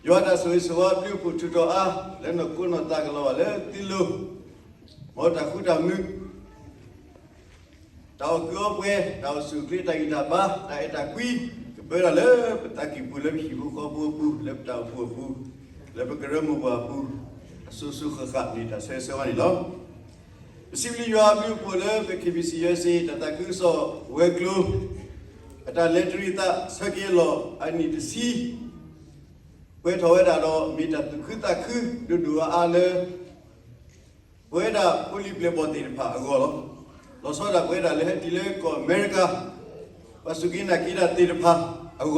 ယွၤတၢ်ဆိၣ်ဂ့ၤဆိၣ်ဝါဘျုးအဖှိၣ်ထူးထီၣ်အါ လၢနီၢ်ခိနီၢ်သးကလီၤဘၣ်လၢသုလိၤ, မ်တၢ်ဃူတၢ်မုာ်, တၢ်အီၣ်ကုးအီပှဲၤ, တၢ်အိၣ်ဆူၣ်အိၣ်ချ့ တၢ်ဂံၢ်တၢ်ဘါ တၢ်အဲၣ်တၢ်ကွံ ကပၢဒၣ်လၢပသးကံၢ်ပူၤ လၢပဟံၣ်ပူၤဃီပူၤအပူၤ လၢပတၢ်အိၣ်ဖှိၣ်အပူၤ လၢပကရၢမိၢ်ပှၢ်အပူၤ အစိၤစိၤဃၣ်ဃၣ်န့ၣ်တၢ်ဆၢဂ့ၤဆၢဝါန့ၣ်လီၤ. ပစံးဘျုးယွၤအဘျုးအဖှိၣ်လၢပ KBC USA တၢ်သးခုကစီၣ်ဝဲၤကျိၤ အတၢ်လဲၤတရံးသးဆၢက့ၤအလီၢ်အနံၣ်တဆံ ပှဲၤထီၣ်ဝဲဒၣ်ဒီး မ့ၢ်တၢ်သူၣ်ခုသးခုဒိၣ်ဒိၣ်အါအါလၢ ပဝဲဒၣ်ဖိလံၤပျဲၢ်ဘီၣ်သ့ၣ်တဖၣ်အဂီၢ်လီၤ. လီၤဆီဒၣ်ပဝဲဒၣ်လၢဟဲတုၤလၢကီၢ်အမဲရကၤ ပှၤစူၢ်က့ၤနာ်က့ၤတၢ်သ့ၣ်တဖၣ်အဂီၢ်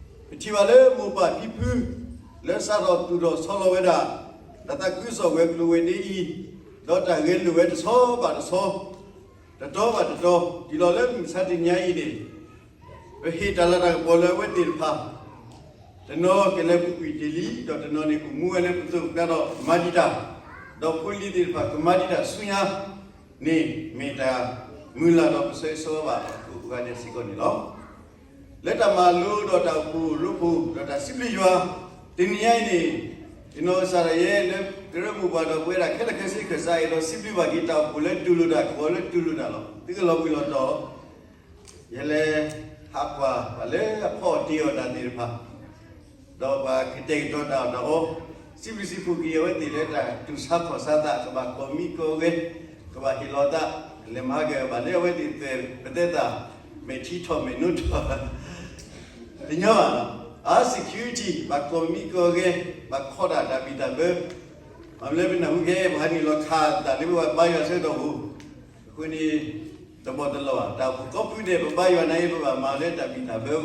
လီၤ. ပထံၣ်ဘၣ်လၢမိၢ်ပၢ်ဖံဖု လၢစးထီၣ်သူၣ်ထီၣ်ဆီလီၤဝဲဒၣ် တၢ်သးခုကစီၣ်ဝဲၤကျိၤဝဲၤဒ့အံၤ, ဒီးတၢ်ဂဲၤလိာ်ဝဲတဆီဘၣ်တဆီ တတီဘၣ်တတီ တုၤလီၤလၢမုၢ်မဆါတနံၤညါအံၤန့ၣ် ပဟ့ၣ်တၢ်လၤတၢ်ကပီၤလၢအဝဲသ့ၣ်တဖၣ် တနီၤကလဲၤပူၤကွံာ်တ့ၢ်လံ, ဒီးတနီၤန့ၣ်အိၣ်မူဝဲလၢပသိးပကျါဒီးမၤဒံးတၢ်, ဒီးဖိလံၤသ့ၣ်တဖၣ်ကမၤဒံးတၢ်ဆူညါန့ၣ် မ့ၢ်တၢ်မုၢ်လၢ်ဒီးပဆၢဂ့ၤဆၢဝါဘၣ်အဃိ ပှၤဒဲးစ့ၢ်ကီးန့ၣ်လီၤ. လၢတၢ်မၤလိဒီးတၢ်အိၣ်ဖှိၣ်ရိဖှိၣ်ဒီးတၢ်စံးဘျုးယွၤ တနံၤညါအံၤန့ၣ် ယနီၢ်ကစၢ်ဒၣ်ယဲလၢကရၢမိၢ်ပှၢ်ဒီးပဝဲဒၣ်ခဲလၢာ်ခဲဆ့ ကစၢ်အဲၣ်ဒိးစံးဘျုးဘၣ်က့ၤတၢ်အိၣ်ဖှိၣ်လၢတူၢ်လိာ်တၢ် ကဝီၤလၢတူၢ်လိာ်တၢ်လီၤ. သုကလီၤဘှံးလီၤတီၤ ယလဲၤဟးကွၢ်ပှၤလၢအဖီအီၣ်တ့အီၣ်တၢ်သ့ၣ်တဖၣ်, ဒီးပှၤကတဲာ်ကတီၤတၢ်အီၣ်တၢ်အီ, စံးဘျုးစံးဖှိၣ်က့ၤအဝဲသ့ၣ်လၢတၢ်တူၢ်ဆါခီၣ်ဆါသး ကဘၣ်ကီၢ်မံကီၢ်ဂဲၤ, ကဘၣ်ဟ့ၣ်လီၤသး, လဲၤမၤဟးဂီၤဘၣ်လၢအဝဲသ့ၣ်သွဲၣ်ပသဲသး, မဲာ်ထံထီၣ်မဲာ်နိထီၣ် တညီဘၣ်, our security ဘၣ်ကီၢ်မံကီၢ်ဂဲၤ, ဘၣ်ခီတၢ်တၢ်ဘံၣ်တၢ်ဘၢ, မ့ၢ်လၢပနၢ်ဟူခဲ ပဟးနုာ်လီၤခးသးလၢပဘါယွၤဆၢကတီၢ်ပူၤ, အဃိန့ၣ် တဘီၣ်တလီၢ်ဘၣ် တၢ်အိၣ်ဖှိၣ်ကိးဖုဒဲး ပဘါယွၤနာ်က့ ပဘၣ်မၤလၢတၢ်ဘံၣ်တၢ်ဘၢအပူၤ,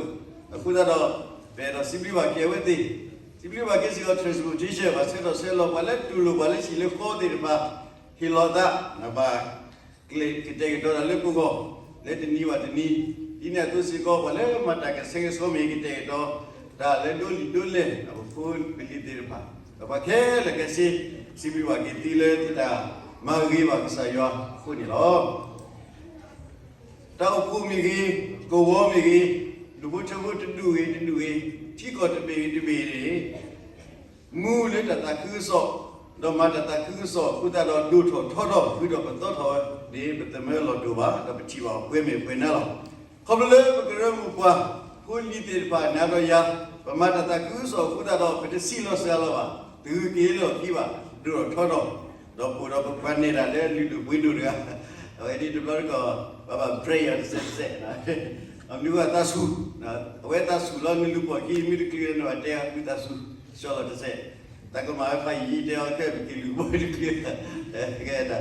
အဃိသတးဒီး ပအဲၣ်ဒိးစံးဘျုးဘၣ်က့ၤအဝဲသ့ၣ်, စံးဘျုးဘၣ်က့ၤစ့ၢ်ကီး transportation ဘၣ်ဆၢထီၣ်ဆၢလီၤပှၤလၢတူၢ်လိာ်ပှၤလၢဟံၣ်လၢဃီသ့ၣ်တဖၣ်, ဟ့ၣ်လီၤသး, ဘၣ် ကတဲာ်ကတီၤတၢ်လၢပဂီၢ် လၢတနံၤဘၣ်တနံၤ, ဒ်န့ၣ်အသိးစ့ၢ်ကီး ပှၤလၢမၤတၢ်ကဆှဲကဆှီမ့ၢ်ဂ့ၤ ကတဲာ်ကတီၤတၢ်လၢဒိလံာ်ဒိလဲၢ် ပဖိပလံၤသ့ၣ်တဖၣ်, ဒီးပှၤခဲလၢာ်ခဲဆ့ စံးဘျုးဘၣ်က့ၤသုလၢသုတၢ်မၤဂ့ၤဘၣ်ကစၢ်ယွၤအဃိန့ၣ်လီၤ. တၢ်အိၣ်ဖှိၣ်မ့ၢ်ဂ့ၤ, ကဝီၤမ့ၢ်ဂ့ၤ, ဒူၣ်ဖိထၢဖိတဒူၣ်ဂ့ၤတဒူၣ်ဂ့ၤ, ထံကီၢ်တဘ့ၣ်ဂ့ၤတဘ့ၣ်န့ၣ် မူလၢတၢ်သးခုကစီၣ်, ဒီးမၤတၢ်သးခုကစီၣ်အဃိသတးဒီး ဒိၣ်ထီၣ်ထီထီၣ် ဃုာ်ဒီးပသီထီၣ်ဝဲန့ၣ် ပတမၢလီၤတိာ်ဘၣ်, ဒီးပထံၣ်ဘၣ်အီၤပှဲၤမဲာ်ပှဲၤနါလီၤ. ခီဖျိလၢပကရၢမိၢ်ပှၢ် ဖိလံၤသ့ၣ်တဖၣ်နၤဒီးယၤ, ပမၤတၢ်သးခုကစီၣ်အဃိသတးဒီး ပတဆံးလီၤစှၤလီၤဘၣ်, တဂုာ်က့ၤလီၤခံဘၣ်, ဒိၣ်ထီၣ်ထီထီၣ်, ဒီးပိာ်ဒီးပပှၤနဲၣ်တၢ်လၢလုၢ်ဒိၣ်ပှ့ၤဒိၣ်တဂၤ, အဝဲဒ်တဘျီတခီၣ် ပဘၣ် break အီၤတစဲးတစဲး, မနုၤအသးဆူၣ်, အဝဲသးဆူၣ်လီၤ နလူၤပိာ်ခံ မ့ၢ်တချုးဒီး နဘၣ်တဲအီၤ မ့ၢ်သးဆူၣ်, ဆှီလီၤတစဲး, တၢ်ကမၣ်ဝဲဖးယံာ်တဲအီၤ ခဲပက့ၤလူၤပိာ်တချုး, ကဲ, တၢ်ကီတၢ်ခဲကဘၣ်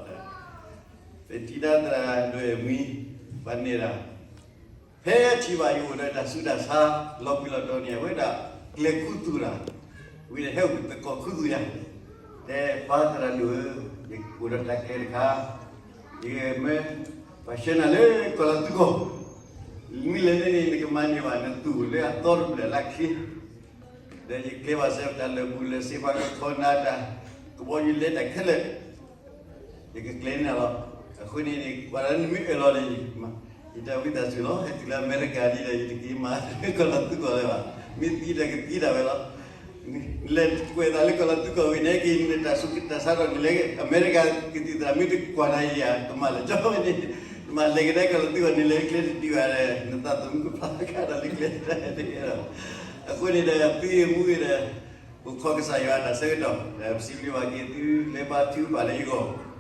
ဘၣ်ဒီး ပထံၣ်တၢ်သရၣ်ဒိၣ်အဲၣ်မှံ, ပှၤနဲၣ်တၢ်, ဖဲထံၣ်ဘၣ်ယအိၣ်ဒီးတၢ်ဆူးတၢ်ဆါ လီၤဘှံးလီၤတီၤန့ၣ် အဝဲဒၣ်ကျဲၤခူသူၣ်တၢ်, ဝံၤဒီးဟဲအိၣ်သကိးခူသူၣ်ယၤ, တဲပၢ်သရၣ်ဒိၣ်ဧၢ, ယအိၣ်ဒီးတၢ်ကျဲၤတခါ, ယမၢ ပှၤဆှၢနၤလၢကီၢ်လီၤသူကီၢ်, မ့ၢ်လဲၤန့ၣ်န့ၣ် နကမၤန့ၢ်ဘၣ် နသူၣ်လၢအသီတဖျၢၣ်လၢချ့, ဒီးယကျဲၤဘၣ်စၢၤတၢ်လၢာ်ဘူၣ်လၢာ်စ့ ပှၤကခီနၤတၢ်, ကဘီယူၤလဲၤတၢ်ခဲလၢာ် ယကကျဲၤန့ၢ်လီၤ. အဃိန့ၣ်န့ၣ် ပှၤလၢနမ့ၢ်အၢၣ်လီၤန့ၣ် ယတၢ်ဝံသးစူၤလီၤ. ဟဲတုၤလၢအမဲရကၤဒ်ဒီး ယတက့ၤမၤလၢကီၢ်လီၤသူကီၢ်လၢၤဘၣ်. မ့ၢ်သံတၢ်ကသံတၢ်ဝဲလီၤ. လဲၤကွဲးသးလၢကီၢ်လီၤသူကီၢ်ဝံၤန့ၣ် က့ၤနတၢ်ဆူးတၢ်ဆါဒီး နလဲၤအမဲရကၤကသံၣ်သရၣ် မ့ၢ်တကွၢ်နၤယၤ ကမၣ်လၢၤကၠီဝဲန့ၣ်, မၤလဲၤကဒါကီၢ်လီၤသူကီၢ်န့ၣ် လဲၤကျဲတတုၤဘၣ်ဒီး နသးသမူကဖျါကဒီးလၢကျဲတဂ့ၤဒီး အဃိန့ၣ်ဒီး သုမူဂ့ၤဒီး အိၣ်ခိးကစၢ်ယွၤတၢ်ဆၢကတီၢ်, ဒီးပစံးဘျုးဘၣ်က့ၤသုလၢဘါထုကဖၣ်လၢယဂီၢ်,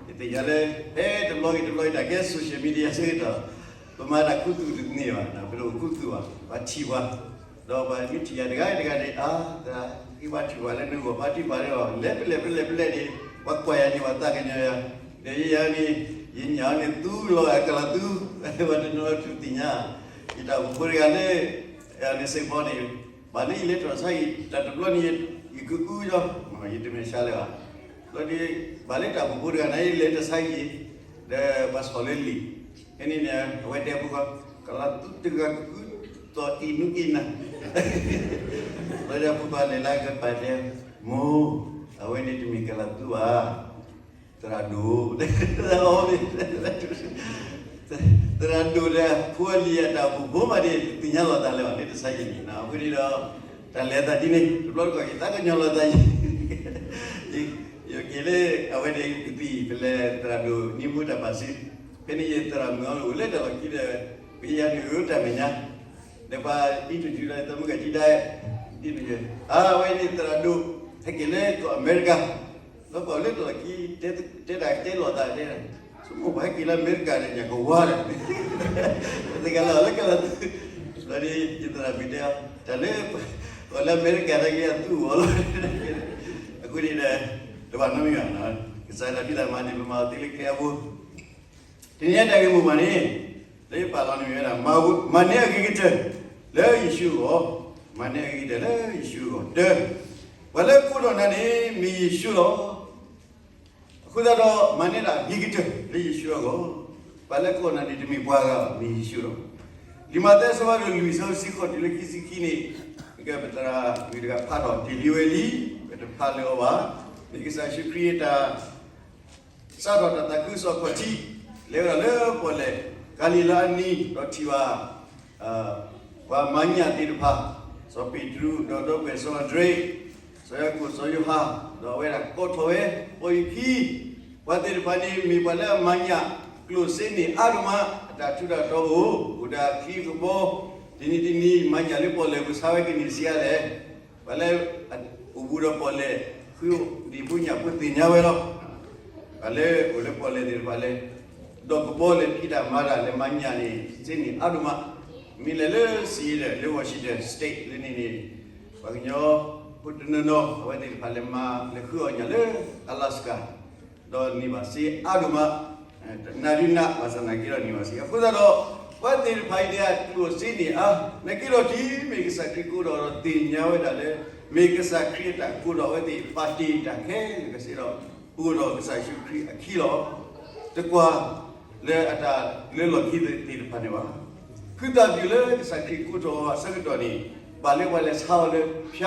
ယသ့ၣ်ညါလၢ ဖဲတဘျီဂ့ၤတဘျီဂ့ၤ တၢ်ကဲ social media ဆၢကတီၢ်, ပမၤတၢ်ခူသူၣ်တန့ၢ်ဘၣ်, ပတအိၣ်ခူသူၣ်ဘၣ်, ပှၤထံၣ်ပှၤ, ဒီးပှၤမ့ၢ်ထံၣ်ယၤတဂၤတဂၤန့ၣ် အါ, သရၣ်, ဟံးဘါထုကဖၣ်လၢနဂီၢ် ဘါထုကဖၣ်လၢအီၤ လဲၤပလဲၣ်ပလဲၣ်ပလဲၣ်န့ၣ် ပှၤကွၢ်ယၤန့ၣ် ပှၤသးကညီၤယၤ, ဒီးယဲယၤန့ၣ် ယညၣ်န့ၣ်သူလီၤအကလီၤသူ, ပှၤတနီၤထူၣ်သ့ၣ်ညါ, ယတၢ်အိၣ်ဖှိၣ်ဖိတဂၤလၢ န့ၣ်စ့ၢ်ကီးန့ၣ် ဘၣ်လၢယလဲၤထီၣ်ဆါအံၤ တၢ်တဘျီန့ၣ် ယကအုဒီး ယတမဲာ်ဆှးလၢၤဘၣ်. ဘျီဒီး ဘၣ်လၢတၢ်အိၣ်ဖှိၣ်ဖိတဂၤန့ၣ် ယလဲၤတၢ်ဆါအံၤ ဒီးပှၤဆီၣ်လၢလံာ်, ဖဲန့ၣ်န့ၣ် အဝဲတဲဖိခွါ ကလီၤသူတဂၤကအု သီၣ်အံၤနူအံၤနၤ, ဘျီဒီးဖိခွါလဲၤလၢကပၤတဲ မိၢ်, အဝဲန့ၣ်တမ့ၢ်ကလီၤသူဘၣ် သရၣ်ဒိၣ်, သရၣ်ဒိၣ်ဒီး ဖိအလံၤအတၢ်အိၣ်ဖှိၣ်ဖိမးန့ၣ် တသ့ၣ်ညါလီၤသးလၢၤဘၣ်န့ၣ် တဆါယံာ်န့ၣ် အဃိန့ၣ်ဒီး တ�ၢ် တၢ်လဲၤသးဒ်န့ၣ် တဘျီတခီၣ် ယသးကညီၤလီၤသး ယက့ၤလၢအဝဲန့ၣ်ကသံၣ် ပလဲၤသရၣ်ဒိၣ်နံၤမူတၢ်ပာ်စု, ဖဲန့ၣ်ယသရၣ်မုၣ်အီၤ အိၣ်လၢတၢ်လီၢ်ခံဒီး ပယၤန့ၣ်အိၣ်တၢ်မဲာ်ညါ, ဒီးပှၤ interview ဒီး သးမုၢ်ဂၤဒ်ဒၣ် ဒ်န့ၣ် အဝဲန့ၣ်သရၣ်ဒိၣ် ဟဲက့ၤလၢကီၢ်အမဲရကၤ ဒီးပှၤအိၣ်လၢတၢ်လီၢ်ခံ တဲတၢ်တဲလီၤသးတဲ ဆိကမိၣ်ပှၤဟဲက့ၤလၢအမဲရကၤဒီး ညၣ်ကဝါဒီး တဂၤလၢ်လၢကလၤသူ ဒီးယသရၣ်မုၣ်တဲအီၤ တၢ်လၢ ပှၤလၢအမဲရကၤနာ်က့ အသူၣ်အီၤလီၤ. အဃိန့ၣ်ဒီး တဘၣ်နီတမံၤဘၣ်, ကစၢ်ယွၤတၢ်ဖံးတၢ်မၤန့ၣ် ပမၤအီၤသ့လၢကျဲအဘိ တနံၤအံၤတၢ်ဂ့ၢ်မိၢ်ပှၢ်န့ၣ် လၢပာ်လီၤန့ၢ်ဝဲဒၣ် မၤန့ၢ်အဂ့ၤကတၢၢ်လၢယ့ၣ်ၡူးအဂီၢ်, မၤန့ၢ်အဂ့ၤကတၢၢ်လၢယ့ၣ်ၡူးအဂီၢ်, တၢ, ပှၤလၢကိးထီၣ်နၤန့ၣ် မ့ၢ်ယ့ၣ်ၡူးလီၤ. အဃိသတးဒီး မၤန့ၢ်ဒၣ်အဂ့ၤကတၢၢ်လၢယ့ၣ်ၡူးအဂီၢ်, ပှၤလၢကိးနၤန့ၣ် တမ့ၢ်ပှၤဂၤဘၣ်, မ့ၢ်ယ့ၣ်ၡူးလီၤ. လံာ်မးသဲအဆၢဒိၣ်လွံၢ် အဆၢဖိတဆံဃိးတုၤလၢခံဆံခံန့ၣ် ကပသရၣ်မုၣ်တဂၤဖးထီၣ်တ့ၢ်လံဝဲလံ, ပတဖးလၢၤအီၤဘၣ်. မ့ၢ်ကစၢ်ယ့ၣ်ၡူးခရံာ်အတၢ် စးထီၣ်တၢ်သးခုကစီၣ်ခီၣ်ထံး လဲၤဝဲဒၣ်လၢပီၣ်လဲၣ် ကၤလံၤလါအနံၤ ဒီးထံၣ်ဘၣ် ပှၤမၤညၣ်သ့ၣ်တဖၣ်, စီၤပ့းတရူး ဒီးဒီပုၢ်ဝဲၢ်စီၤအဒြ့, စီၤယၤကိာ် စီၤယိၤဟၣ်, ဒီးအဝဲဒၣ်ကိးထီၣ်ဝဲ ပိာ်ယခံ, ပှၤသ့ၣ်တဖၣ်န့ၣ် မ့ၢ်ပှၤလၢအမၤညၣ်ကျိၣ်စ့န့ၣ်အါဒိၣ်မး, အတၢ်ထူးတၢ်တီအိၣ်, အိၣ်ဒီးအချံအကဘီ, တနံၤတနံၤ မၤညၣ်လၢပီၣ်လဲၣ် ပဆါဝဲကန့ၢ်ဆံးအါလဲၣ်. ပှၤလၢအအိၣ်ဘူးဒီးပီၣ်လဲၣ် ဃုဒံၣ်ဖိညၣ်ဖိသ့ၣ်ညါဝဲလီၤ. ပှၤလၢအိၣ်လၢပီၣ်လဲၣ်သ့ၣ်တဖၣ်လၢ ဒီးကဘီလဲၤဖံးတၢ်မၤတၢ် လဲၤမၤညၣ်န့ၣ် စ့န့ၣ်အါဒိၣ်မး, မ့ၢ်လဲၤလၢ Seattle လၢ Washington State လၢန့ၣ်န့ၣ် ပှၤကညီဖိတနီၤနီၤ အဝဲသ့ၣ်တဖၣ်လဲၤမၤ လဲၤဃုအီၣ်ညၣ်လၢ Alaska ဒီးန့ၢ်ဘၣ်စ့အါဒိၣ်မး, နၣ်ဒုနၣ် ဘၣ်ဆၣ်သနာ်က့ဒီးန့ၢ်ဘၣ်စ့ အဃိသတးဒီး ပှၤသ့ၣ်တဖၣ်အံၤန့ၣ် အကျိၣ်စ့န့ၣ်အါ, နာ်က့ဒီးတုၤမ့ၢ်ကစၢ်ခရံာ်ကိးထီၣ်ဒီးသ့ၣ်ညါဝဲဒၣ်လၢ မ့ၢ်ကစၢ်ခရံာ်အတၢ်ကိးထီၣ်အဝဲသ့ၣ် ပာ်တ့ၢ်တၢ်ခဲလၢာ်ကစ့ဒီး အိၣ်ဒီးကစၢ်ယ့ၣ်ၡူးခရံာ်အခံလီၤ. တကွၢ်လၢအတၢ်လၢလီၢ်ခံသ့ၣ်တဖၣ်န့ၣ်ဘၣ်. ဖုသးပျုၢ်လၢကစၢ်ခရံာ်ကိးထီၣ်အဆၢကတီၢ်န့ၣ် ဘၣ်လၢပှၤ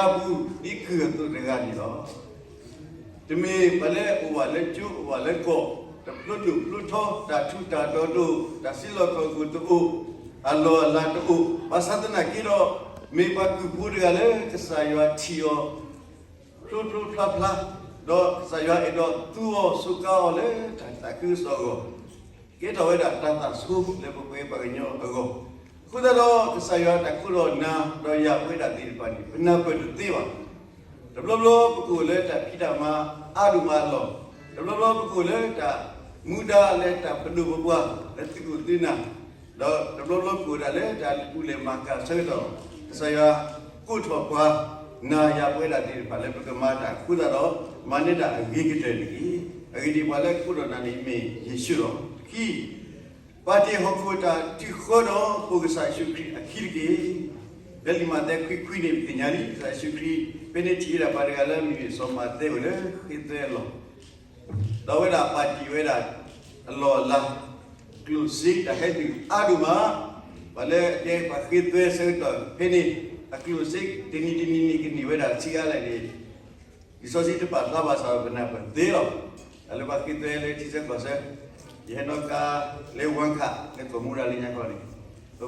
လဲၤဆါအီၤလၢဖၠါပူၤ ဒ်ကုၢ်အသိးတဂၤန့ၣ်လီၤ. တမ့ၢ်ပှၤလၢအိၣ်ဘၣ်လၢကၠိအိၣ်ဘၣ်လၢကီၢ်, တဖျိဒိၣ်ဖျိထီ, တၢ်ထူးတၢ်တီၤတအိၣ်, တၢ်စံးလီၢ်ခီၣ်ခိၣ်တအိၣ်, အလီၢ်အလၤတအိၣ်, ဘၣ်ဆၣ်သနာ်က့ဒီး မ့ၢ်ပှၤကုၢ်ဖိတဂၤလၢကစၢ်ယွၤထံၣ်အီၤ ဖျိဖျိဖျါဖျါ, ဒီးကစၢ်ယွၤအဲၣ်ဒိးသူအီၤစူးကါအီၤလၢတၢ်သးခုကစီၣ်အဂီၢ်, ကဲထီၣ်ဝဲဒၣ်တၢ်သးဆိလၢပှၤပှဲၤပှၤကညီအဂီၢ်, အဃိသတးဒီး ကစၢ်ယွၤတၢ်ကိးထီၣ်နၤဒီးယၤပဝဲဒၣ်သ့ၣ်တဖၣ်န့ၣ် ပနၢ်ပၢၢ်တသ့ဘၣ်. တဘျီဘျီပကအိၣ်လၢတၢ်ဖံးတၢ်မၤအါဒိၣ်မးအလီၢ်, တဘျီဘျီပကအိၣ်လၢတၢ်မူဒါလၢတၢ်ပဒိၣ်ပပှၢ်လၢသုးခိၣ်သုးနၢ်, ဒီးတဘျီဘျီပကအိၣ်ဒၣ်လၢတၢ်လူၢ်လၢ်မၤကၤဆၢကတီၢ်, ကစၢ်ယွၤကိးထီၣ်ပှၤ နၤယၤပဝဲဒၣ်သ့ၣ်တဖၣ်လၢပကမၤတၢ်အဃိသတးဒီး မၤန့ၢ်တၢ်အဂ့ၤကတၢၢ်တက့ၢ်. အဂ့ၢ်ဒ်အံၤ ပှၤလၢကိးထီၣ်နၤန့ၣ်မ့ၢ်ယ့ၣ်ၡူးလီၤ. ခံ, ပာ်တ့ၢ်ဟီၣ်ခိၣ်တၢ်ထုးဃီဒီး ပိာ်ကစၢ်ယ့ၣ်ၡူးခရံာ်အခံတက့ၢ်. လၢလံာ်မးသဲခွံခွံန့ၣ် ပသ့ၣ်ညါလံ ကစၢ်ယ့ၣ်ၡူးခရံာ် ဖဲန့ၣ်ထံၣ်ဝဲဒၣ်ပှၤတဂၤလၢအမံၤမ့ၢ်စီၤမးသဲအိၣ်လၢဃ့သွဲအလီၢ် ဒီးအဝဲဒၣ်ပာ်တ့ၢ်ဝဲဒၣ် အလီၢ်အလၤ ကျိၣ်စ့တၢ်ဟဲနုာ်အါဒိၣ်မး, ပှၤလၢအကဲပှၤဃ့သွဲအဆၢကတီၢ်ဖဲန့ၣ် အကျိၣ်စ့တနံၤတနံၤန့ၣ်ကန့ၢ်ဝဲဒၣ်ဆံးအါလဲၣ်န့ၣ် လံာ်စီဆှံတပာ်ဖျါဘၣ်ဆၣ်ဒီးပနၢ်ပၢၢ်သ့လီၤ. တၢ်လၢပှၤဃ့သွဲလၢထံဆၢကီၢ်ဆၢ, ယဟဲနီၣ်ကါလၢဝါခး လၢကီၢ်မူရၤလၢညါခီန့ၣ် ပ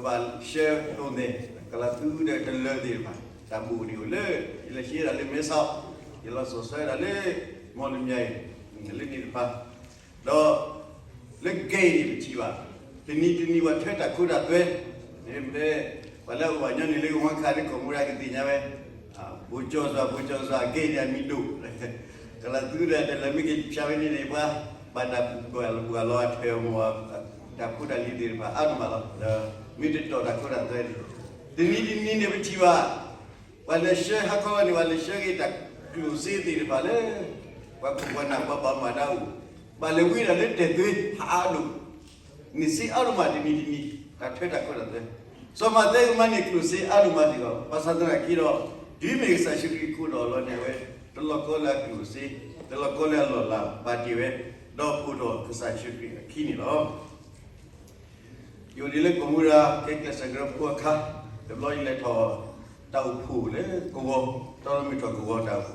ဘၣ်ဆှၢတိၢ်န့ၣ် ကလၤသူဒီးတလၢသ့ၣ်တဖၣ် တၢ်ဘူၣ်န့ၣ်အိၣ်လၢ ယလဲၤဆှၢဒၣ်လၢမဲဆီး, ယလီၤစီၤဆှၢဒၣ်လၢ မီၢ်လမၠဲၣ် လၢန့ၣ်တဖၣ် ဒီး လၢကဲအံၤန့ၣ်ပထံၣ်ဘၣ်, တနံၤတနံၤပှၤထၢတၢ်ခိတၢ်သွဲ, မ့ၢ် ပှၤလၢအအိၣ်ဘၣ်ညီနုၢ်လၢဝါခးလၢကီၢ်မူရၤကသ့ၣ်ညါဝဲ, ဘိၣ်ကၠီၣ်စွၣ် ဘိၣ်ကၠီၣ်စွၣ် ကဲအံၤန့ၣ်အမံၤဒိၣ်, ကလၤသူဒီးတလၢမ့ၢ်က့ၤဖၠါဝဲန့ၣ်န့ၣ် ပှၤဘၣ်တၢ်ပှၤလီၤအထၢၣ်မ့ၢ် တၢ်ဖိတၢ်လံၤသ့ၣ်တဖၣ်အါဒိၣ်မးလီၤ. ဒီးမ့ၢ်တတီၢ်တၢ်ခိတၢ်သွဲန့ၣ် တနံၤတနံၤန့ၣ်ပထံၣ်ဘၣ် ပှၤလဲၤဆှၢဟါခီန့ၣ် ပှၤလဲၤဆှၢက့ၤတၢ်ကျိၣ်စ့သ့ၣ်တဖၣ်လၢ ပှၤခိၣ်ပှၤနၢ်ပှၤဘၣ်မူဘၣ်ဒါအိၣ်, ဘၣ်လဲၤဝံဒၣ်လၢတဲာ်သွ့ဟးအါဒိၣ်, န့ၢ်စ့အါဒိၣ်မးတနံၤတနံၤ, တၢ်ထၢတၢ်ခိတၢ်သွဲ, စီၤမးသဲကမၤန့ၢ်ကျိၣ်စ့အါဒိၣ်မးစ့ၢ်ကီး, ဘၣ်ဆၣ်သနာ်က့ဒီး တုၤမ့ၢ်ကစၢ်ယ့ၣ်ၡူးခရံာ်ကိးထီၣ်အလီၢ်န့ၣ် အဝဲတလီၤကီလၢအကျိၣ်စ့, တလီၤကီလၢအလီၢ်အလၤ ပာ်တ့ၢ်ဝဲ, ဒီးကိးထီၣ်ကစၢ်ယ့ၣ်ၡူးခရံာ်အခံန့ၣ်လီၤ. ယအိၣ်ဒံးလၢကီၢ်မူရၤ ကဲကျဲးစၢးကရၢဖိအခါ, တဘျီယလဲၤထီၣ်တၢ်အိၣ်ဖှိၣ်လၢကဝီၤ, တီမုၢ်ထီၣ်ကဝီၤတၢ်အိၣ်ဖှိၣ်, ဒီးတၢ်အိၣ်ဖှိၣ်တဖုဘၣ်တဖု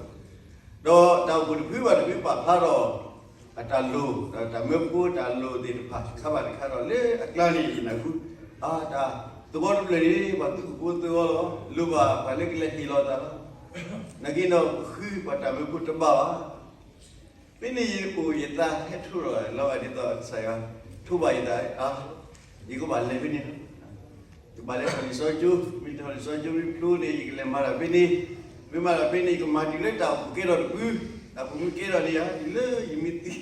ပာ်ဖျါထီၣ် အတၢ်လိၣ် ဒီးတၢ်မၢဖိတၢ်လိၣ်သ့ၣ်တဖၣ်တခါဘၣ်တခါဒီး လၢအကျါန့ၣ် ယနၢ်ဟူ အါတၢ် သဝီတဖျၢၣ်န့ၣ် ပှၤသူၣ်ကပိာ်သဝီလီၤ, လိၣ်ဘၣ်ပှၤလၢကလဲၤဟ့ၣ်လီၤသးလီၤ. နာ်က့ဒီးပဃုပှၤတၢ်မၢဖိတဘၣ်ဘၣ်. ဖဲန့ၣ်ယအိၣ်ယသးဟဲထိၣ်လီၤလီၤဘၣ်ဒ်သိးကစၢ်ယွၤထိၣ်ဘၣ်ယသး, ယကဘၣ်လဲၤဖဲန့ၣ်လီၤ. ယကဘၣ်လဲၤထီၣ်လံာ်စီဆှံကၠိ, မ့ၢ်ထီၣ်လံာ်စီဆှံကၠိမ့ၢ်ဖျိန့ၣ် ယကလဲၤမၤတၢ်ဖဲန့ၣ်, မ့ၢ်မၤတၢ်ဖဲန့ၣ် ယကမၤတုၤလၢတၢ်အိၣ်ဖှိၣ်ကဲထီၣ်တပူၤ, တၢ်အိၣ်ဖှိၣ်မ့ၢ်ကဲထီၣ်န့ၣ်ဧါ, တုၤလၢယမ့ၢ်သံ,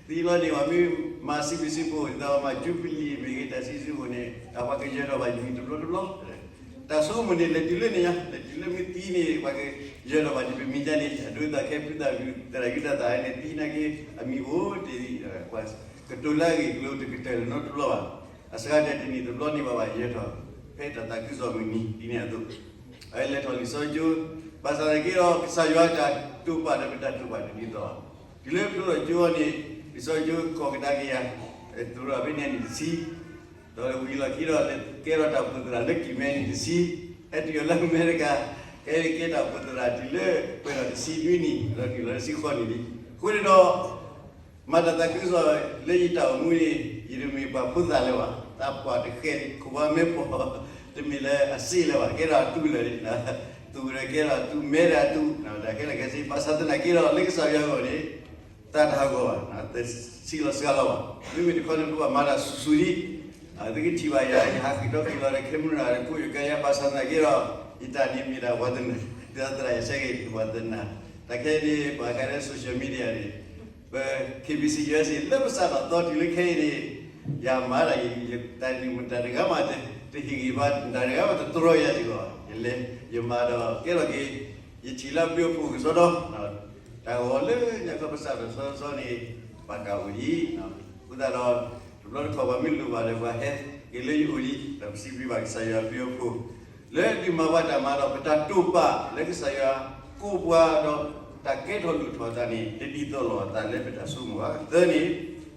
သံလီၤန့ၣ် ပှၤမ့ၢ်မၤစံးဘျုးစံးဖှိၣ် ဒ်သိးမၤ jubilee မ့ၢ်ဂ့ၤ တၢ်စံးဘျုးစံးဖှိၣ်န့ၣ် တၢ်ပှၤကယၢၤထီၣ်ဘၣ်ယမံၤတဘျီတဘျီ တၢ်ဆိကမိၣ်န့ၣ် လဲၤတုၤလၢန့ၣ်ညါ, လဲၤတုၤလၢမ့ၢ်သံန့ၣ် ပှၤကယၢၤထီၣ်ဘၣ်ဒ်ပမံၤဒ်န့ၣ် အဒိသးခဲဖုသးဖုသရၣ်ယူဒၤသၣ်န့ၣ် သံနာ်က့ အမံၤအိၣ်တ့ၢ်, ပှၤကတိၤလၢအဂ့ၢ်အကျိၤတကတၢၢ်လၢၤနီတဘျီဘၣ်. အစှၤဒဲးတနံၣ်တဘျီန့ၣ် ဘၣ်ဘၣ်ယၢၤထီၣ် ဖဲတၢ်သးခုကစီၣ်မုၢ်နံၤဒ်န့ၣ်အသိး, အလဲၤထီၣ်လံာ်စီဆှံကၠိ, ဘၣ်ဆၣ်သနာ်က့ဒီး ကစၢ်ယွၤအတၢ်တိာ်ပာ်ဒီးပတၢ်တိာ်ပာ်တဒ်သိး, တုၤလၢဖျိထီၣ်ကၠိအီၤန့ၣ် လံာ်စီဆှံကၠိကိးကဒါက့ၤယၤ, သရိာ်ဖဲန့ၣ်နံၣ်တဆံ ဒီးဝံၤလီၢ်ခံဒီး ကဲထီၣ်တၢ်အိၣ်ဖှိၣ်သရၣ်လၢကံၢ်မဲနံၣ်တဆံ, ဟဲတုၤအီၤလၢအမဲရကၤ, ကဲကဲတၢ်အိၣ်ဖှိၣ်သရၣ်တုၤလၢ ပှဲၤထီၣ်တဆံနွံနံၣ် ဒီးတုၤလီၤလၢတဆံဃိးနံၣ်လံ. အဃိန့ၣ်ဒီး မၤတၢ်သးခုကစီၣ်လၢယတၢ်အိၣ်မူန့ၣ် ယတမ့ၢ်ပှၤဖိသၣ်လၢၤဘၣ်, သးပှၢ်တဃဲၤန့ၣ် ခိၣ်ဘါမဲပီၢ် တမ့ၢ်လၢအစ့လၢၤဘၣ်, ကဲထီၣ်အတူၢ်လၢာ်န့ၣ်, သူၣ်ဒီးကဲထီၣ်အတူၢ် မဲဒီးအတူၢ်, တၢ်ခဲလၢာ်ခဲဆ့ ဘၣ်ဆၣ်သနာ်က့ဒီး လၢကစၢ်ယွၤအဂီၢ်န့ၣ် တၢ်တဟးဂီၤဘၣ်, တဆံးလီၤစှၤလီၤဘၣ်. မ့မ့ၢ်တခီန့ၣ် ပဘၣ်မၤတၢ်ဆူၣ်ဆူၣ်ဒံး, သုကထံၣ်ဘၣ်ယၤ ယဟးဃ့ၢ်ထီၣ်ဃ့ၢ်လီၤဒီး camera ဒီးကိးယကါယါ ဘၣ်ဆၣ်သနာ်က့ဒီး ယတၢ်န့ၣ်မ့ၢ်ဒၣ်ဝါသနာ, ဒ်သရၣ်ယဆၢဂ့ၤ ဝါသနာ, တၢ်ခဲအံၤန့ၣ် ပှၤကါလၢ social media န့ၣ် ပ K B C U S A လၢပစးထီၣ်သီတုၤလၢခဲအံၤန့ၣ် ယမၤဒၣ် ယတၢ်န့ၣ်မ့ၢ်တၢ်တဂၤမး တဟ့ၣ်ဂံၢ်ဘါ တၢ်တဂၤမးတတြီယၤစ့ၢ်ကီး, ယလဲၤယမၤဒီးကဲထီၣ်က့ၤ ယထံၣ်လၢအဘျုးအဖှိၣ်ကစီဒီ, တၢ်ဂီၤလၢညါခီပစးထီၣ်သီသီန့ၣ် ပှၤကအိၣ်ဒံး, အဃိသတးဒီး တဘျီတခီၣ်ပှၤမ့ၢ်လိၣ်ဘၣ်ဒီး ပှၤဟဲက့ၤလၢယအိၣ်ဒံး ဒီးပစံးဘျုးဘၣ်ကစၢ်ယွၤအဘျုးအဖှိၣ် လၢဒုးမၤဘၣ်တၢ်မၤဒီး ပတၢ်တိာ်ပာ်လၢကစၢ်ယွၤကိးပှၤဒီး တၢ်ကဲထီၣ်လိၣ်ထီၣ်အသးန့ၣ် တဒ်သိးလိာ်အသးလၢပတၢ်ဆိကမိၣ်ဘၣ်. သၢန့ၣ်,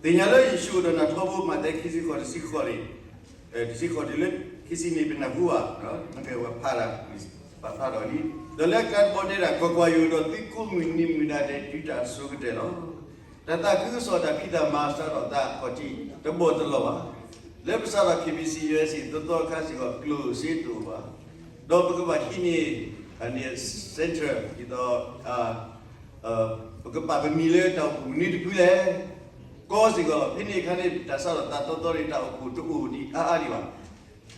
သ့ၣ်ညါလၢယ့ၣ်ၡူးအိၣ်ဒီးနၢ်ထီဘိ မးသဲ ခံဆံဃိး တဆံဃိးန့ၣ်, တဆံဃိးတုၤလၢ ခံဆံန့ၣ် ပနၢ်ဟူဘၣ်, ပဖးတၢ်, ပာ်ဖျါထီၣ်လံ, ဒီးလၢအကျါတဘီတဲဒၣ် ကွၢ်ကွၢ်, ယအိၣ်ဒီးသုကိးမုၢ်နံၤမုၢ်နၤဒဲး တုၤတၢ်အစိၤကတၢၢ်လီၤ. တၢ်သးခုကစီၣ်တၢ်ဖံးတၢ်မၤစးထီၣ်သးအခီၣ်ထံး တဘီၣ်တလီၢ်ဘၣ်. လၢပစးထီၣ် K B C U S A သီသီအခါစ့ၢ်ကီး ကျိၣ်စ့တအိၣ်ဘၣ်, ဒီးပကဘၣ်ဟံးန့ၢ် center ဒ်သိး ပကပာ်ပမံၤလၢတၢ်အိၣ်ဖှိၣ်မနုၤတဖုလဲၣ်. ကီစ့ၢ်ကီးလီၤ. ဖဲန့ၣ်အခါန့ၣ် တၢ်စးထီၣ်သးသီသီန့ၣ် တၢ်အိၣ်ဖှိၣ်တအိၣ်ဒံးအါအါဒံးဘၣ်.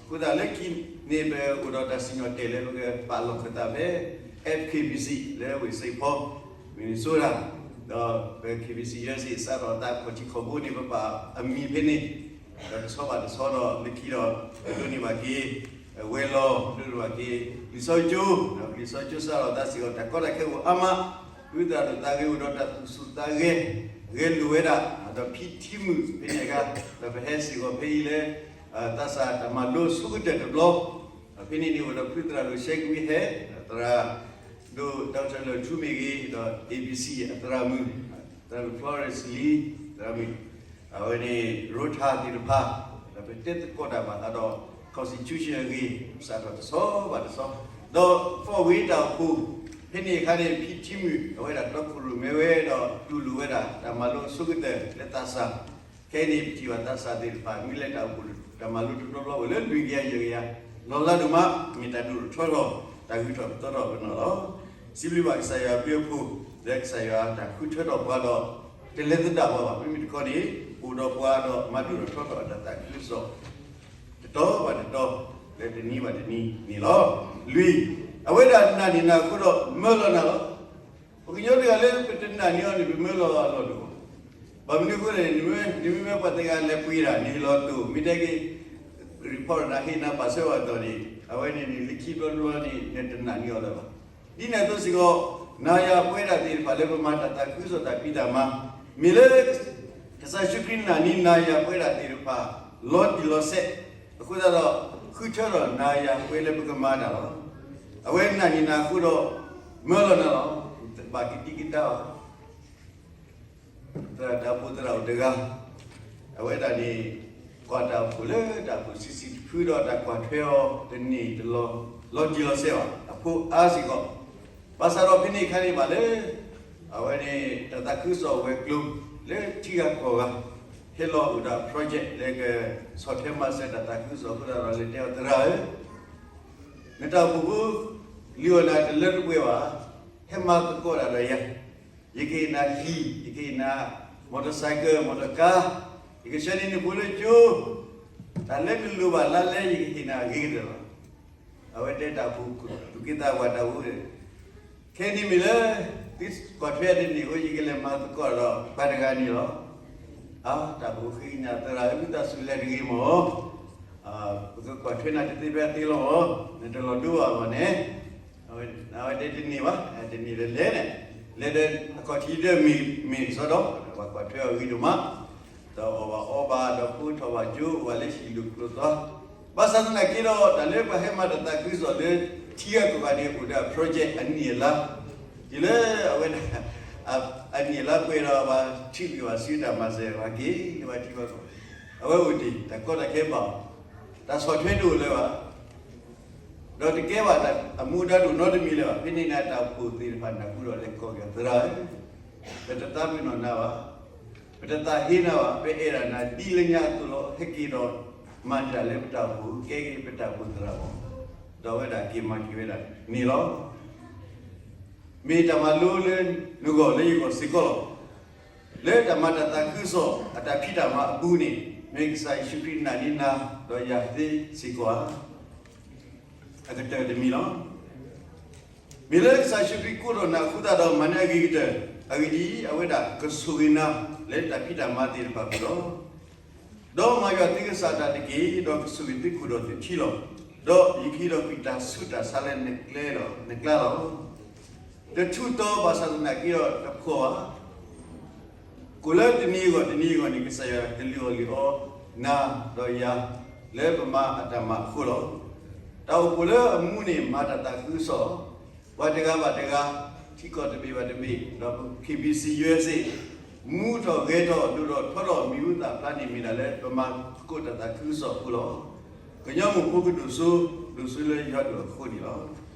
အဃိသတးလၢခံန့ၣ် ပအိၣ်ဒီးတၢ်စံၣ်ညီၣ်တဲာ်လၢပကပာ်လီၤဃာ်သးဖဲ F K B C လၢဝ့ၢ် Saint Paul Minnesota ဒီးပ K B C U S A စးထီၣ်သးခီၣ်ထံးခီၣ်ဘိန့ၣ် ပပာ်အမံၤဖဲန့ၣ် ဒီးတဆီဘၣ်တဆီဒီး လၢခံဒီး ဒိးန့ၢ်ဘၣ်က့ၤ ဝဲၤလီၢ် ဒိးန့ၢ်ဘၣ်က့ၤ လံာ်စီဆှံကၠိ, ဒီးလံာ်စီဆှံကၠိစးထီၣ်သးစ့ၢ်ကီး တၢ်ကီတၢ်ခဲအိၣ်အါမး, ဝံသးစူၤသးဂဲၤအိၣ်ဒီးတၢ်သူၣ်ဆူၣ်သးဂဲၤ ဂဲၤလိာ်ဝဲဒၣ်, ဒီးဖံထံမုၢ်ဖဲန့ၣ်အခါ, ဒီးပဟဲစ့ၢ်ကီးဖဲအံၤလၢ သးစၢ်တၢ်မၤလိအဆိကတၢၢ်တဘျီ, ဒီးဖဲန့ၣ်န့ၣ်အိၣ်ဒီးဖုသရၣ်ဒိၣ် ရှဲကွံဟဲ, သရၣ်ဒိၣ် Doctor လၢၢ်ထူမ့ၢ်ဂ့ၤ, ဒီး A B C အသရၣ်မုၣ်, သရၣ်ဒိၣ် Florence Lee သရၣ်မုၣ် အဝဲန့ၣ် ရိထၢသ့ၣ်တဖၣ်, ဒီးပတဲသကိးတၢ်ဘၣ်ဃးဒီး constitution အဂ့ၢ် စးထီၣ်တဆီဘၣ်တဆီ, ဒီး four-way တၢ်အိၣ်ဖှိၣ် ဖဲန့ၣ်အခါန့ၣ် ဖံထံမုၢ် အဝဲဒၣ်တီခိၣ်ရိၣ်မဲဝဲဒီး တူၢ်လိာ်ဝဲဒၣ် တၢ်မၤလိအဆိကတၢၢ်လၢသးစၢ်, ခဲအံၤန့ၣ် ပထံၣ်ဘၣ်သးစၢ်သ့ၣ်တဖၣ် မ့ၢ်လဲၤတၢ်အိၣ်ဖှိၣ်တၢ်မၤလိတဘျီဘျီအိၣ်လၢလွံၢ်ကယၤယဲၢ်ကယၤ, လီၤလးဒိၣ်မး, မ့ၢ်တၢ်ဒိၣ်ထီၣ်ထီထီၣ် တၢ်ဂုၤထီၣ်ပသီထီၣ်ပနီၢ်လီၤ. စံးဘျုးဘၣ်ကစၢ်ယွၤအဘျုးအဖှိၣ် လၢကစၢ်ယွၤတၢ်ဃုထၢထီၣ်ပှၤဒီး တလဲၤသဒၣ်ပှၤဘၣ်, မ့မ့ၢ်တခီန့ၣ် အိၣ်ဒီးပှၤဒီးမၤဒိၣ်ထီၣ်ထီထီၣ်အတၢ်သးခုကစီၣ် တတီၤဘၣ်တတီၤ လၢတနံၤဘၣ်တနံၤန့ၣ်လီၤ. လွံၢ်, အဝဲဒၣ်နာ်န့ၢ်နၤအဃိဒီး မၢလီၤနၤလီၤ. ပှၤကညီတဂၤလၢပတနာ်န့ၢ်အီၤန့ၣ် ပမၢလီၤအီၤအလီၢ်တအိၣ်ဘၣ်. ဘၣ်မနုၤအဃိလဲၣ်န့ၣ် နမ့ၢ်မ့ၢ်ပှၤတဂၤလဲၤပှ့ၤတၢ် နဟ့ၣ်လီၤတိၢ် မ့ၢ်တဲက့ၤ report နၤဟ့ၣ်နၤပာ်ဆၢအီၤအသိးန့ၣ် အဝဲန့ၣ်န့ၣ် လၢခံဘျီတဘျီန့ၣ် နတနာ်န့ၢ်အီၤလၢၤဘၣ်. ဒ်န့ၣ်အသိးစ့ၢ်ကီး နၤယၤပဝဲဒၣ်သ့ၣ်တဖၣ်လၢပမၤတၢ်သးခုကစီၣ်တၢ်ဖံးတၢ်မၤ မ့ၢ်လၢ ကစၢ်ယ့ၣ်ၡူးခရံာ်နာ်န့ၢ်နၤယၤပဝဲဒၣ်သ့ၣ်တဖၣ် လီၤတံၢ်လီၤဆဲး, အဃိသတးဒီး ဃုထၢဒီးနၤယၤပဝဲလၢပကမၤတၢ်လီၤ. အဝဲနာ်န့ၢ်နၤအဃိဒီး မၢလီၤနၤလီၤ. တဘၣ်ကဒံကဒါဘၣ်. သရၣ်တၢ်အိၣ်ဖှိၣ်သရၣ်အိၣ်တဂၤ, အဝဲဒၣ်န့ၣ် ကွၢ်တၢ်အိၣ်ဖှိၣ်လၢတၢ်အိၣ်ဖှိၣ်ဆံးဆံးတဖုဒီး တၢ်ကွၢ်ထွဲအီၤတန့ၢ်တလီၤ လီၤတံၢ်လီၤဆဲးဘၣ်. အဖိအါစ့ၢ်ကီး, ဘၣ်ဆၣ်ဒီးဖဲန့ၣ်အခါန့ၣ်ဘၣ်လၢ အဝဲန့ၣ် တၢ်သးခုကစီၣ်ဝဲၤကျိၤလၢထံဂၤကီၢ်ဂၤ ဟဲလီၤအိၣ်ဒီး project လၢကဆီၣ်ထွဲမၤစၢၤတၢ်သးခုကစီၣ်အဃိသတးဒီး လဲၤတဲအီၤ သရၣ်ဧၢ, နတၢ်အိၣ်ဖှိၣ်ဖိ လုၢ်အီၣ်နၤတလၢတပှဲၤဘၣ်, ဟဲမၤသကိးတၢ်ဒီးယၤ, ယကဟ့ၣ်နၤဟံၣ်, ယကဟ့ၣ်နၤ motorcycle, motor car, ယကဆှၢန့ၢ်နဖိလၢကၠိ, တၢ်လၢနလိၣ်ဘၣ်လါလဲ ယကဟ့ၣ်နၤအဂ့ၤကတၢၢ်လီၤ. အဝဲတဲတၢ်အိၣ်ဖှိၣ် သူၣ်က့သးပှၢ်တၢ်အိၣ်ဖှိၣ် ခဲအံၤန့ၣ်မ့ၢ်လၢ သုကွၢ်ထွဲတန့ၢ်အဃိ ယကလဲၤမၤသကိးဒီးပှၤတဂၤန့ၣ်လီၤ. အါ တၢ်အိၣ်ဖှိၣ်ဃ့ကညး သရၣ်ဧၢ ဝံသးစူၤလဲၤတဂ့ၤမၢ်, ပကကွၢ်ထွဲနၤတသ့ဖဲအသ့လီၤမၢ်, နတလီၤဒိဘၣ်မၢ်န့ၣ်, အဝဲတဲတန့ၢ်ဘၣ်, တန့ၢ်ဒီးလဲၤန့ၣ်, လဲၤဒီးအခီၣ်ထံးဒီးမ့ၢ်ကစီဒီး ပှၤကွၢ်ထွဲအီၤဂ့ၤဒိၣ်မး, ဒီးအီၣ်ဘၣ်အီဘၣ် ဒီးဖိထီၣ်ဘၣ်ကၠိ အိၣ်ဘၣ်လၢဟံၣ်လိာ်ကျိၤသွါ, ဘၣ်ဆၣ်သနာ်က့ဒီး တၢ်လၢပှၤဟဲမၤတၢ်သးခုကစီၣ်လၢ ထံဂၤကီၢ်ဂၤန့ၣ် အိၣ်ဒီး project အနံၣ်အလါ, တုၤလၢအဝဲဒၣ် အနံၣ်အလါပှဲၤဒီး ပှၤထံၣ်ကွံာ်ဘၣ်စုတၢ်မၤစၢၤ ပှၤက့ၤလၢပှၤထံပှၤကီၢ်, အဝဲအိၣ်တ့ၢ် တၢ်ကီတၢ်ခဲဘၣ်အီၤ, တၢ်ဆီၣ်ထွဲတအိၣ်လၢၤဘၣ် ဒီးတကဲဘၣ်အမူအဒါတအိၣ်နီတမံၤလၢၤဘၣ်. ဖဲန့ၣ်န့ၣ် တၢ်အိၣ်ဖှိၣ်သ့ၣ်တဖၣ်နၢ်ဟူဒီးလဲၤကိးက့ၤ သရၣ်ဧၢ, ပတသးပ့ၤနီၣ်နၤဘၣ်, ပတသးဟ့နၤဘၣ်, ပအဲၣ်ဒိးနၤဒ်လၢညါအသိးလီၤ. ဟဲက့ၤဒီးမၤတၢ်လၢပတၢ်အိၣ်ဖှိၣ်, ကဲက့ၤပတၢ်အိၣ်ဖှိၣ်သရၣ်မၢ်, ဒီးအဝဲဒၣ်က့ၤမၤက့ၤဝဲဒၣ်န့ၣ်လီၤ. မ့ၢ်တၢ်မၤလိလၢနဂီၢ်လၢယဂီၢ်စ့ၢ်ကီးလီၤ. လၢတၢ်မၤတၢ်သးခုကစီၣ်အတၢ်ဖံးတၢ်မၤအပူၤန့ၣ် မ့ၢ်ကစၢ်ယ့ၣ်ၡူးခရံာ်နာ်န့ၢ်နၤဒီးယၤသ့စ့ၢ်ကီးဧါ. အကတၢၢ်တမံၤလီၤ. မ့ၢ်လၢကစၢ်ယ့ၣ်ၡူးခရံာ်ကိးထီၣ်နၤအဃိသတးဒီး မၤနၢၤအဂ့ၤကတၢၢ်, အဂ့ၢ်ဒ်အံၤ, အဝဲဒၣ်ကဆိၣ်ဂ့ၤနၤလၢတၢ်ဖံးတၢ်မၤသ့ၣ်တဖၣ်အပူၤလီၤ. ဒီးမၤယွၤသုကစၢ်တၢ်တက့ၢ်, ဒီးကဆိၣ်ဂ့ၤသုခိၣ်ဒီးသုထံလီၤ. ဒီးယကဟံးထီၣ်ကွံာ်တၢ်ဆူးတၢ်ဆါလၢနကျဲလီၤ, နကျါလီၤ. တထူးတီၤဘၣ်ဆၣ်သနာ်က့ဒီးတဖှီၣ်ဘၣ်. ကိးလၢတနံၤအဂီၢ်တနံၤအဂီၢ်န့ၣ် ကစၢ်ယွၤကလုၢ်အီၣ်လုၢ်အီနၤဒီးယၤ လၢပမၤအတၢ်မၤအဃိလီၤ. တၢ်အိၣ်ဖှိၣ်လၢအမူန့ၣ် မၤတၢ်သးခုကစီၣ်, ပှၤတဂၤဘၣ်တဂၤ, ထံကီၢ်တဘ့ၣ်ဘၣ်တဘ့ၣ်, ဒီး K B C U S A မူထီၣ်ဂဲၤထီၣ်ဒိၣ်ထီၣ်ထီထီၣ်မံၤဟူသၣ်ဖျါန့ၣ် မ့ၢ်ဒၣ်လၢပမၤသကိးတၢ်သးခုကစီၣ်အဃိလီၤ. ကညီမိၢ်ဖိကဒိၣ်စိ, ဒိၣ်စိလၢယွၤဒိၣ်အဃိန့ၣ်လီၤ.